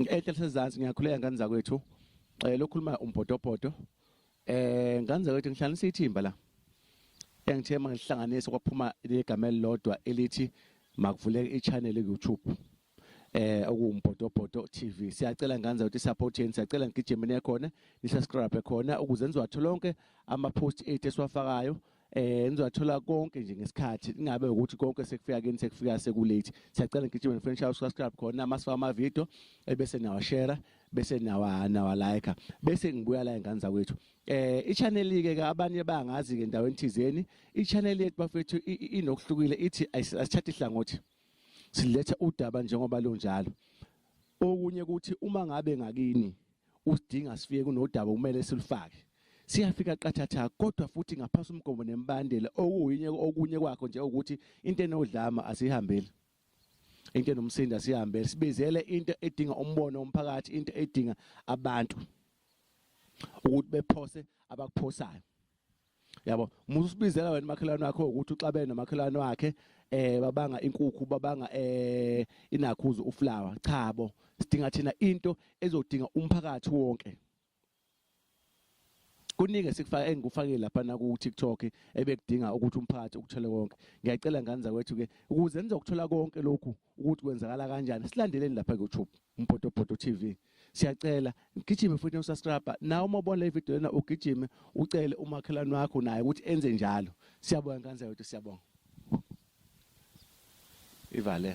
Enhle sezansi ngiyakhuleka ngane zakwethu. Lokhuluma umbhodobhodo. Ngane zakwethu ngihlanganisa ithimba la. Engithe mangihlanganisa kwaphuma igama elilodwa elithi makuvuleke i-channel ku-YouTube. Okuwumbhodobhodo TV. Siyacela ngane zakwethu support yenu, siyacela ngigijime niye khona, ni subscribe khona ukuze nizowathola onke ama post ethu esiwafakayo. Nizowathola konke nje ngesikhathi, ingabe ukuthi konke sekufika kini sekufika sekulate. Siyacela ngigijime nifuna subscribe khona masifaka ama video ebese nawa share bese nawa nawa like bese ngibuya la ingane zakwethu. I-channel ke abanye bangazi ke endaweni thizeni, i-channel yethu bafethu inokuhlukile, ithi asithathe ihlangothi, siletha udaba njengoba lunjalo. Okunye ukuthi uma ngabe ngakini usidinga sifike kunodaba kumele silufake, siyafika qathatha, kodwa futhi ngaphansi umgomo nemibandela. Okuyinye okunye kwakho nje ukuthi into enodlama asihambeli, into enomsindo asihambeli, sibizele into edinga umbono womphakathi, into edinga abantu ukuthi bephose abakuphosayo. Yabo, musu usibizela wena makhelwane wakho ukuthi uxabene nomakhelwane wakhe, babanga inkukhu, babanga inakhuzu uflower. Cha bo, sidinga thina into ezodinga umphakathi wonke. Kuningi sikufaka engikufakile lapha na ku TikTok ebekudinga ukuthi umphakathi ukuthole konke. Ngiyacela ngane zakwethu ke ukuze nizokuthola konke lokhu ukuthi kwenzakala kanjani, silandeleni lapha ku YouTube Umbhodobhodo TV. Siyacela gijime futhi usubscribe nawe uma ubona le video lena, ugijime ucele umakhelwane wakho naye ukuthi enze njalo. Siyabonga ngane zakwethu, siyabonga. Ivale.